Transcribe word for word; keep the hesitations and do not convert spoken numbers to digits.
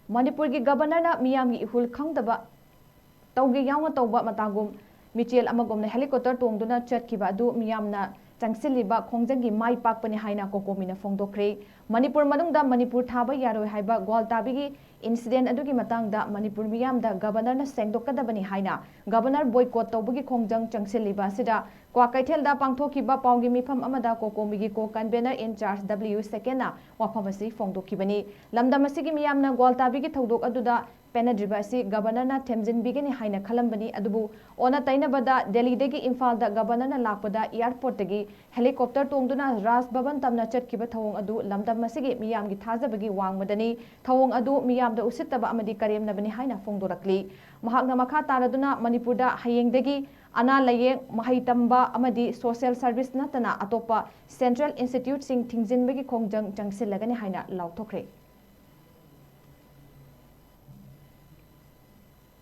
ꯃꯅꯤꯄꯨꯔꯒꯤ ꯒꯕꯔꯅꯔꯅ ꯃꯤꯌꯥꯝꯒꯤ ꯏꯍꯨꯜ ꯈꯪꯗꯕ ꯇꯧꯒꯦ ꯌꯥꯎꯅ ꯇꯧꯕ ꯃꯇꯥꯒꯨꯝ ꯃꯤꯆꯦꯜ ꯑꯃꯒꯨꯝꯅ ꯍꯦꯂꯤꯀꯣꯞꯇꯔ ꯇꯣꯡꯗꯨꯅ ꯆꯠꯈꯤꯕ ꯑꯗꯨ ꯃꯤꯌꯥꯝꯅ ꯆꯪꯁꯤꯜꯂꯤꯕ ꯈꯣꯡꯖꯪꯒꯤ ꯃꯥꯏ ꯄꯥꯛꯄꯅꯤ ꯍꯥꯏꯅ ꯀꯣꯀꯣꯃꯤꯅ ꯐꯣꯡꯗꯣꯛꯈ꯭ꯔꯦ꯫ ꯃꯅꯤꯄꯨꯔ ꯃꯅꯨꯡꯗ ꯃꯅꯤꯄꯨꯔ ꯊꯥꯕ ꯌꯥꯔꯣꯏ ꯍꯥꯏꯕ ꯒ꯭ꯋꯥꯜꯇꯥꯕꯤꯒꯤ ꯏꯟꯁꯤꯗꯦꯟ ꯑꯗꯨꯒꯤ ꯃꯇꯥꯡꯗ ꯃꯅꯤꯄꯨꯔ ꯃꯤꯌꯥꯝꯗ ꯒꯕꯔꯅꯔꯅ ꯁꯦꯡꯗꯣꯛꯀꯗꯕꯅꯤ ꯍꯥꯏꯅ ꯒꯕꯔꯅꯔ ꯕꯣꯏꯀꯣꯠ ꯇꯧꯕꯒꯤ ꯈꯣꯡꯖꯪ ꯆꯪꯁꯤꯜꯂꯤꯕ ꯑꯁꯤꯗ ꯀ꯭ꯋꯥꯀꯩꯊꯦꯜꯗ ꯄꯥꯡꯊꯣꯛꯈꯤꯕ ꯄꯥꯎꯒꯤ ꯃꯤꯐꯝ ꯑꯃꯗ ꯀꯣꯀꯣꯃꯤꯒꯤ ꯀꯣ ꯀꯟꯚꯦꯅꯔ ꯏꯟ ꯆꯥꯔꯖ ꯗꯕ꯭ꯂꯤꯎ ꯁꯦꯀꯦꯟꯅ ꯋꯥꯐꯝ ꯑꯁꯤ ꯐꯣꯡꯗꯣꯛꯈꯤꯕꯅꯤ꯫ ꯂꯝꯗꯝ ꯑꯁꯤꯒꯤ ꯃꯤꯌꯥꯝꯅ ꯒ꯭ꯋꯥꯜꯇꯥꯕꯤꯒꯤ ꯊꯧꯗꯣꯛ ꯑꯗꯨꯗ ꯄꯦꯟꯅꯗ꯭ꯔꯤꯕ ꯑꯁꯤ ꯒꯕꯔꯅꯔꯅ ꯊꯦꯝꯖꯤꯟꯕꯤꯒꯅꯤ ꯍꯥꯏꯅ ꯈꯜꯂꯝꯕꯅꯤ, ꯑꯗꯨꯕꯨ ꯑꯣꯟꯅ ꯇꯩꯅꯕꯗ ꯗꯦꯜꯂꯤꯗꯒꯤ ꯏꯝꯐꯥꯜꯗ ꯒꯕꯔꯅꯔꯅ ꯂꯥꯛꯄꯗ ꯑꯦꯌꯥꯔꯄꯣꯔꯠꯇꯒꯤ ꯍꯦꯂꯤꯀꯣꯞꯇꯔ ꯇꯣꯡꯗꯨꯅ ꯔꯥꯖ ꯚꯕꯟ ꯇꯝꯅ ꯆꯠꯈꯤꯕ ꯊꯧꯑꯣꯡ ꯑꯗꯨ ꯂꯝꯗꯝ ꯑꯁꯤꯒꯤ ꯃꯤꯌꯥꯝꯒꯤ ꯊꯥꯖꯕꯒꯤ ꯋꯥꯡꯃꯗꯅꯤ꯫ ꯊꯧꯑꯣꯡ ꯑꯗꯨ ꯃꯤꯌꯥꯝꯗ ꯎꯁꯤꯠꯇꯕ ꯑꯃꯗꯤ ꯀꯔꯦꯝꯅꯕꯅꯤ ꯍꯥꯏꯅ ꯐꯣꯡꯗꯣꯔꯛꯂꯤ꯫ ꯃꯍꯥꯛꯅ ꯃꯈꯥ ꯇꯥꯔꯗꯨꯅ ꯃꯅꯤꯄꯨꯔꯗ ꯍꯌꯦꯡꯗꯒꯤ ꯑꯅꯥ ꯂꯥꯌꯦꯡ, ꯃꯍꯩ ꯇꯝꯕ ꯑꯃꯗꯤ ꯁꯣꯁꯤꯌꯦꯜ ꯁꯔꯚꯤꯁ ꯅꯠꯇꯅ ꯑꯇꯣꯞꯄ ꯁꯦꯟꯇ꯭ꯔꯦꯜ ꯏꯟꯁꯇꯤꯇ꯭ꯌꯨꯠꯁꯤꯡ ꯊꯤꯡꯖꯤꯟꯕꯒꯤ ꯈꯣꯡꯖꯪ ꯆꯪꯁꯤꯜꯂꯒꯅꯤ ꯍꯥꯏꯅ ꯂꯥꯎꯊꯣꯛꯈ꯭ꯔꯦ꯫